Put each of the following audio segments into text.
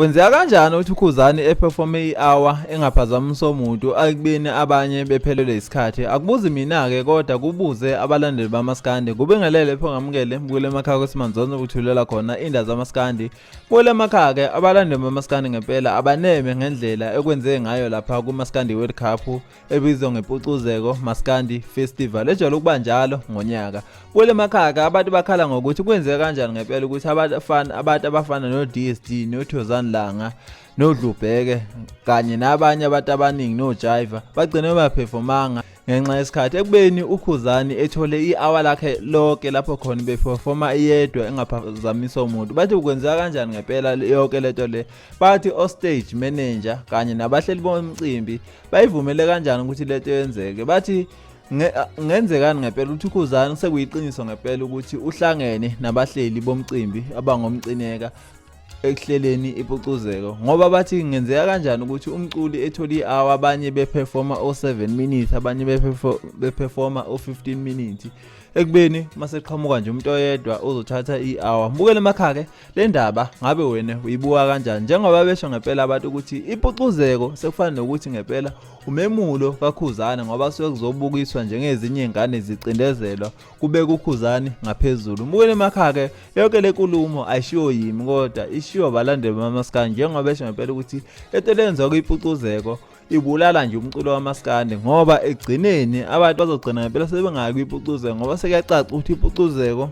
Kwenzeka kanjani ukuthi uKhuzani eperforme i-hour engaphazamisa umuntu akubeni abanye bephelelwe isikhathi? Akubuzi mina-ke kodwa kubuze abalandeli bamaskandi. Kubingelele pho ngamukele mbukele emakhaya kwesimanzonzo ukuthulela khona indaba zamaskandi. Bukele emakhaya-ke abalandeli bamaskandi ngempela abaneme ngendlela ekwenzeke ngayo lapha kuMaskandi World Cup ebizwa ngeMpucuzeko Maskandi Festival ejwayele ukuba njalo ngonyaka. Kwele makhaya abantu bakhala ngokuthi kwenzeka kanjani ngempela ukuthi abafana abantu abafana no-DSD noThozani Langa noDlubheke kanye nabanye abantu abaningi noJaiva bagcine bengaphefomanga ngenxa yesikhathi ekubeni uKhuzani ethole i-hour lakhe lonke lapho khona beperforma iyedwa engaphazamisa umuntu. Bathi kwenzeka kanjani ngempela yonke lento le? Bathi o-stage manager kanye nabahleli bomcimbi bayivumele kanjani ukuthi lento yenzeke. Bathi ngenzekani ngempela ukuthi uKhuzani sekuyiqiniso ngempela ukuthi uhlangene nabahleli bomcimbi abangomcineka ekuhleleni ipucuzeko, ngoba bathi ngenzeka kanjani ukuthi umculi ethole i-hour, abanye beperforma o-7 minutes, abanye beperforma o-15 minutes, ekubeni maseqhamuka nje umuntu oyedwa ozothatha i-hour. Mbukele emakhaya-ke le ndaba, ngabe wena uyibuka kanjani njengoba besho ngempela abantu ukuthi ipucuzeko sekufana nokuthi ngempela umemulo kaKhuzani, ngoba suke kuzobukiswa njengezinye iy'ngane zicindezelwa kubeka uKhuzani ngaphezulu. Mbukele emakhaya-ke yonke le nkulumo ayishiwo yimi kodwa ishiwo abalandeli bamaskandi, njengoba besho ngempela ukuthi lento lenziwa kwipucuzeko ibulala nje umculo wamaskandi, ngoba ekugcineni abantu bazogcina ngempela sebengayi kwipucuzeko, ngoba sekuyacaca ukuthi ipucuzeko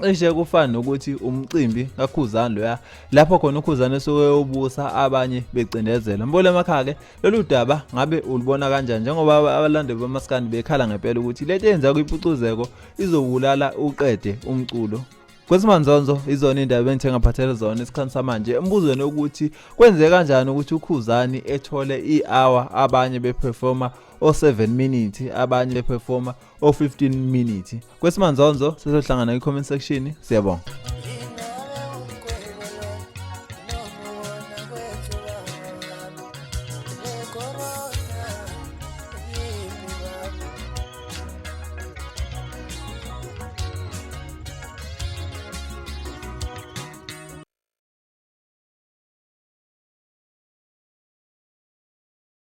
cishe kufana nokuthi umcimbi kaKhuzani loya lapho khona uKhuzani esuke ubusa abanye becindezela. Mbole emakhaya-ke lolu daba ngabe ulubona kanjani njengoba abalandeli bamaskandi bekhala ngempela ukuthi lento eyenza kwipucuzeko izobulala uqede umculo. Kwesimanzonzo izona indaba engithe ngaphathela zona esikhathi samanje embuzweni ukuthi kwenzeke kanjani ukuthi uKhuzani ethole i-hour, abanye beperforma o-7 minutes, abanye beperforma o-15 minutes. Kwesimanzonzo sizohlangana kwi-comment section. Siyabonga.